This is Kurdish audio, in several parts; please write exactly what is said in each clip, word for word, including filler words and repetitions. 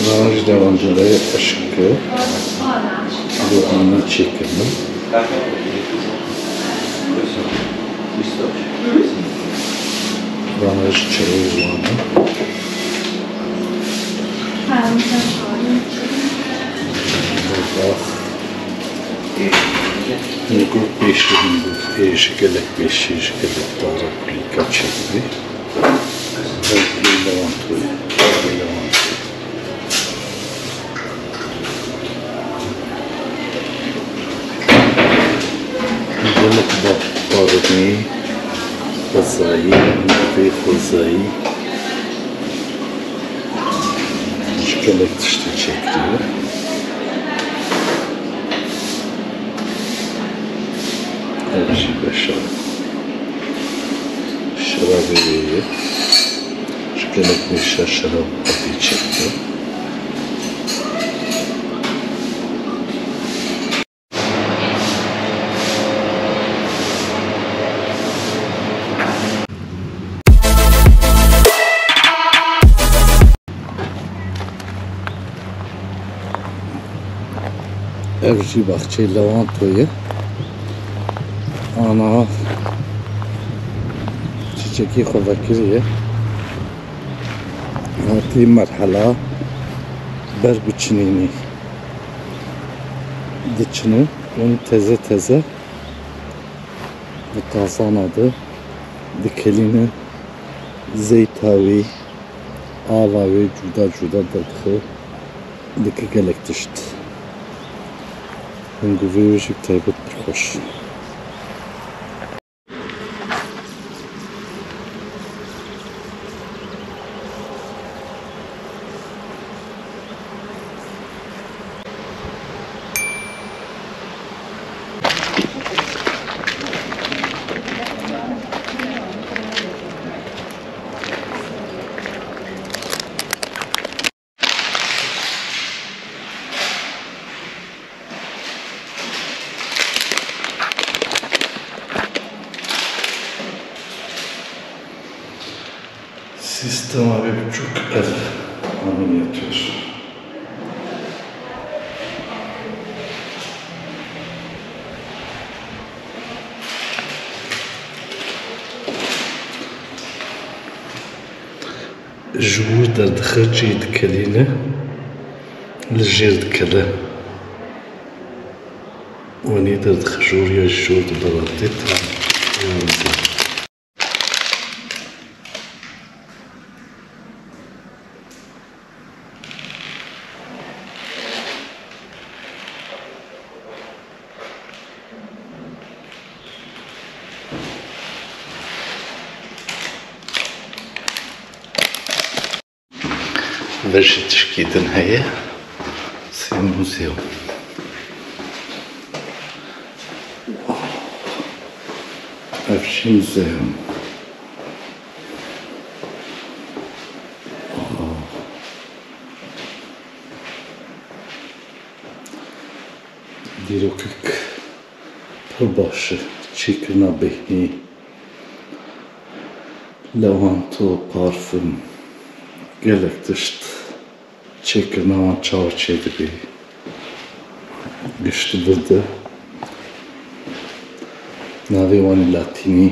Raj dewancilê eşik, bu anî çêkirine. Raj çayê wan e. Burada. Hûn got pêşî, hûn got ê ji gelek pêşî, ji gelek dara kulîlka çêdibî. Ev ê lewantoyê, ev ê lewantoyê. Gelek ba-, barinî, xwezayî, vê xwezayî. Ji gelek tiştê çêkiriye. Ev jî beşa şerabê wê ye. Ji gelek beşa şerab hatî çêkirin. Ev jî baxçeyê lewantoyê. Ana çîçekî xwe vekiriye. Hatî merhela ber biçinînê. Diçine, yanî teze teze di qazana de dikelîne, zeyta wê, ava wê cuda cuda derdixe, dike gelek tişt. Hingûvê wê jî bi taybet pir xweş. Sîstema wê biçûk ev, a mînyatûr. Ji wir derdixe, çê dikelîne, li jêr dikele. Wenî derdixe jor ya jor dibere tê tam ya wisa. Ve jî tişkî din heye. Sê muzeum. Ev jî muzeum. Dîrokek pir baş e. Çêkirina bêhnî, lewanto, parfum, gelek tişt. Çêkirina wan çawa çêdibê? Giş di vir de navê wan ê latînî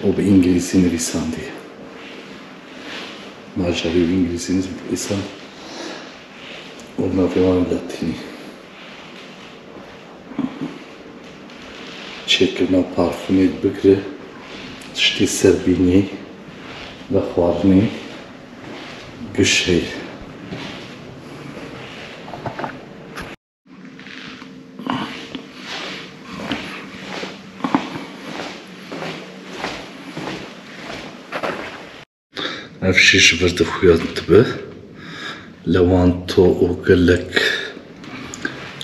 û bi îngilîzî nivîsandiye. Bajarî bi îngilîzî nivîsand û navê wan ê latînî. Çêkirina parfumê bigire, tiştê serbînî, vexwarinê giş heye. Ev jî ji vir de xuya dibe. Lewanto û gelek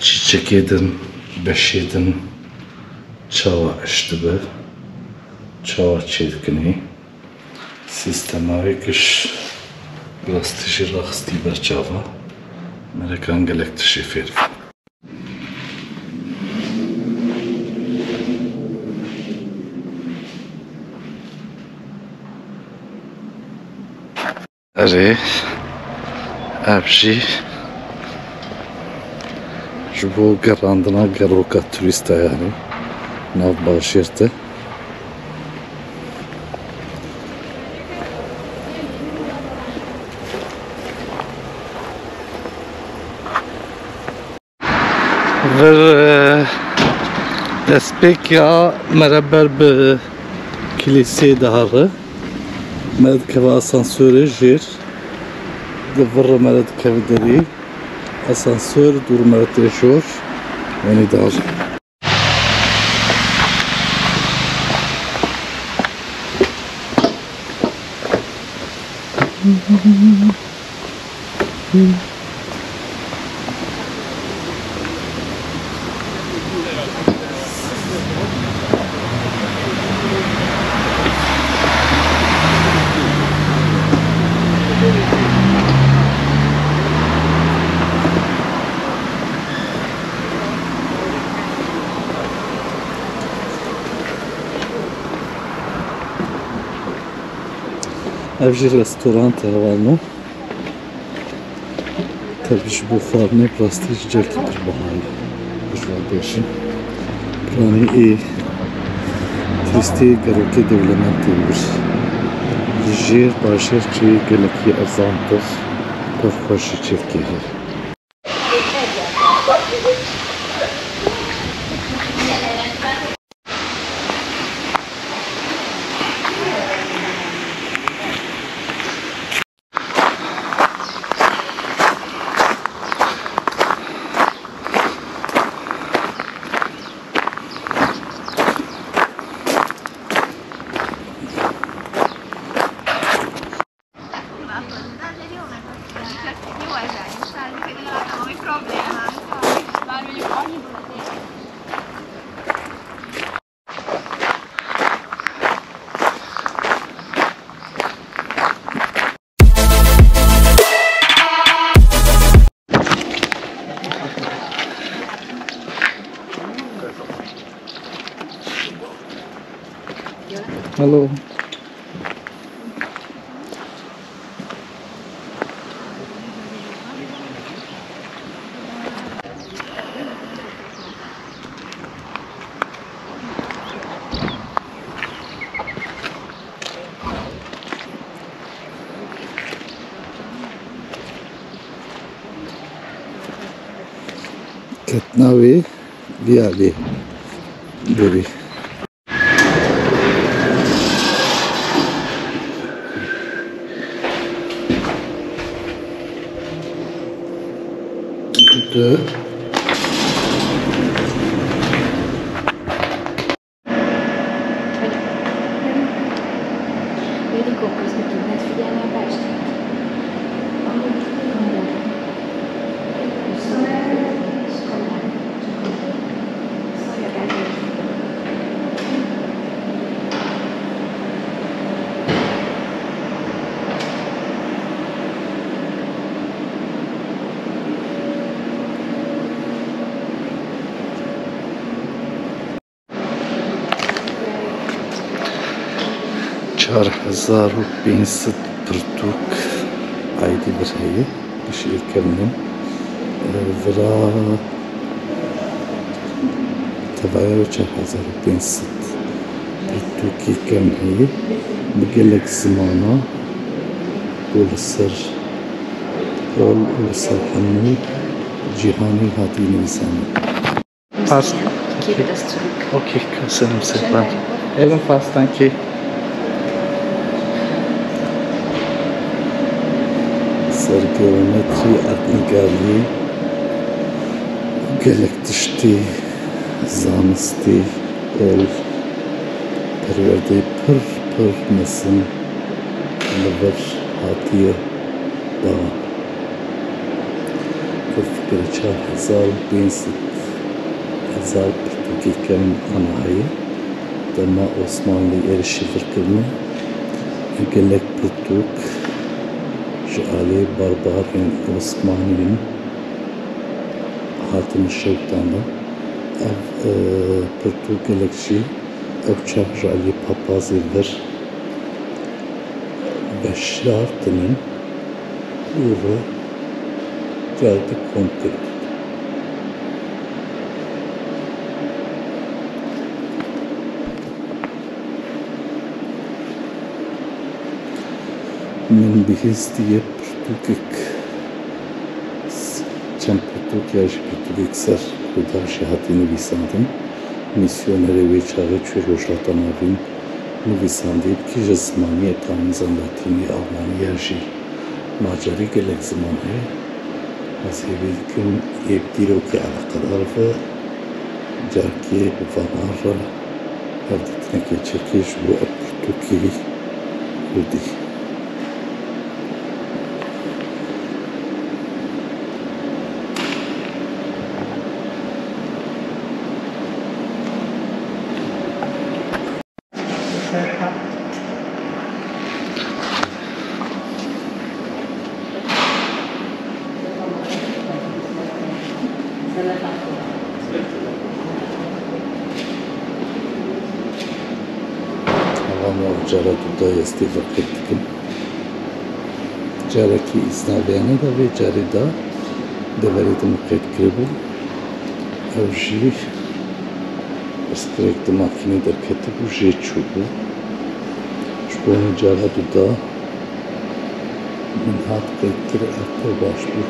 çîçekê din, beşê din çawa iş dibe, çawa çêdikinê. Sîstema wê giş bi rastî jî raxistî ber çav e. Melekan gelek tiştê fêr bûn. Erê, ev jî ji bo gerandina geroka turîsta, yanî nav bajêr de. Vir, e, destpêka mere ber bi kilîsê dihare. Me dikeve asansörê jêr. Di vir re mere dikeve derî. Asansör dûr mere tê jor. Wenî dihare. Ev jî restorant e hevalno. Tabii ji bo xwarinê bi rastî jî cihekî pir biha ye. Ji wan bêjin. Piranî ê turîstê gerokê dewlemend tê wir. Li jêr bajêr jî gelekî erzantir, pir xweş jî çêvkê heye. Hello. Ketina wê vî alî berî. Du. Çar hezar û pênc sed pirtûk aîdî vir heye, ji êkevin e. Vira tevaya çar hezar û pênc sed pirtûkê kevn heye, bi gelek zimana û li ser ol û li ser hemû cîhanê hatiye nivîsandin. Pas. Kî bi dest çivîk? Okey, kasenim sekban. Even fast, thank you. Ser geometrî, erdnigarî, gelek tiştî, zanistî, ol, perwerdeyê pir, pir mezin li vir hatiye dan. Ku fikirî çar hezar û pênc sed hezar pirtûkê kevn ana heye. Dema Osmanlî êrişî vir kirine, gelek pirtûk ji alî barbarên Osmanî hatine şewitandin. Ev, e, pirtûk gelek jî ew çax ji alî papazê vir beşdar tinin. Û ve geldi kom kir. Min bihîstiye pirtûkek, çend pirtûk ya ji pirtûkek ser Rûdaw jî hatî nivîsandin. Mîsyonerê wê çaxê çû Rojhilata Navîn nivîsandî, bi kîja zimaniyê, tam nizam latînî, almanî ya jî. Macerê gelek ziman heye. Ez hêvî dikim ê bi dîrokê eleqedar be, carekê bi vanan re hevdîtinekê çêke ji bo ev pirtûkê kurdî. Hava me cara tu da yestê ve qet dikim. Carekî îsna vêyane de vê carê de deverê de min qeyd kiribû. Ew jî pirsgirêk di makînê derketibû, jê çûbû. Ji bo min cara du da min hat qeyd kir, ev pir baş bû.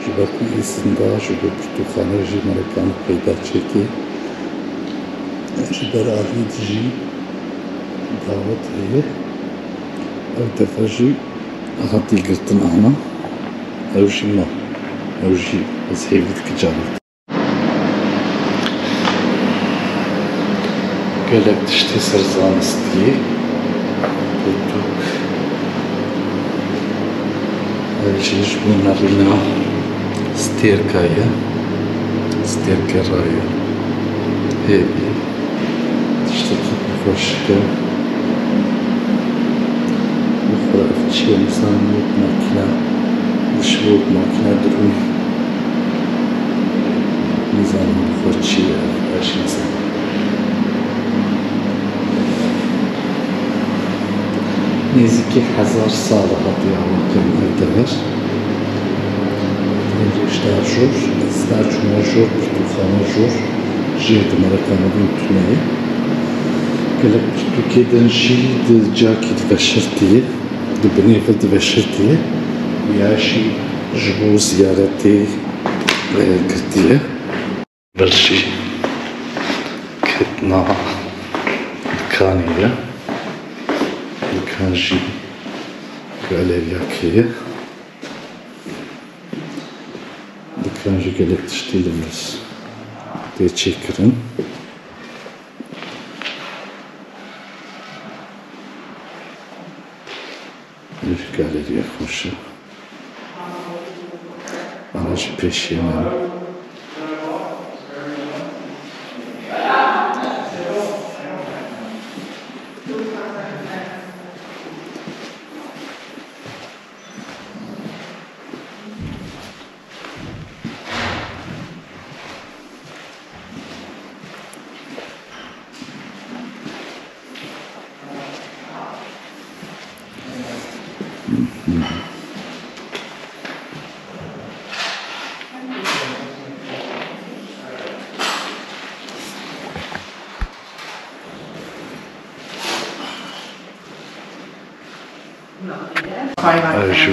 Ji ber ku îsnda ji bo pirtûkxane jî mereka min qeyda çêkê. Ji ber alî de jî dawet heye. Ev defa jî hatî girtin ana. Ew jî ma. Ew jî ez hêvî dikim carek. Gelek tiştê ser zanistiyê. Pirtûk. Ev jî ji bo nerîna stêrka ye. Stêrke raye. Hêvî. Tiştekî xweşik e. Bi xwe ev çi ye? Nizanim wek makîna dişibo, wek makîna dirûn. Nizanim bi xwe çi ye ev, ez jî nizanim. Nêzîkî hezar sal e hatiye avakirin ev dever. Hêjdar jor, ez dar çûme jor, pirtûkxane jor, jêr di mereka min bûn tune ye. Gelek pirtûkê din jî di cakî diveşirtiye, di binê ve diveşirtiye, ya jî ji bo ziyaretê, e, girtiye. Ber jî ketina dikanê ye. Dikan jî galeriyakê ye. Dikan jî gelek tiştî li vir tê çêkirin. Ev galeriya xweş e. Ana ji pêşê me. Ev jî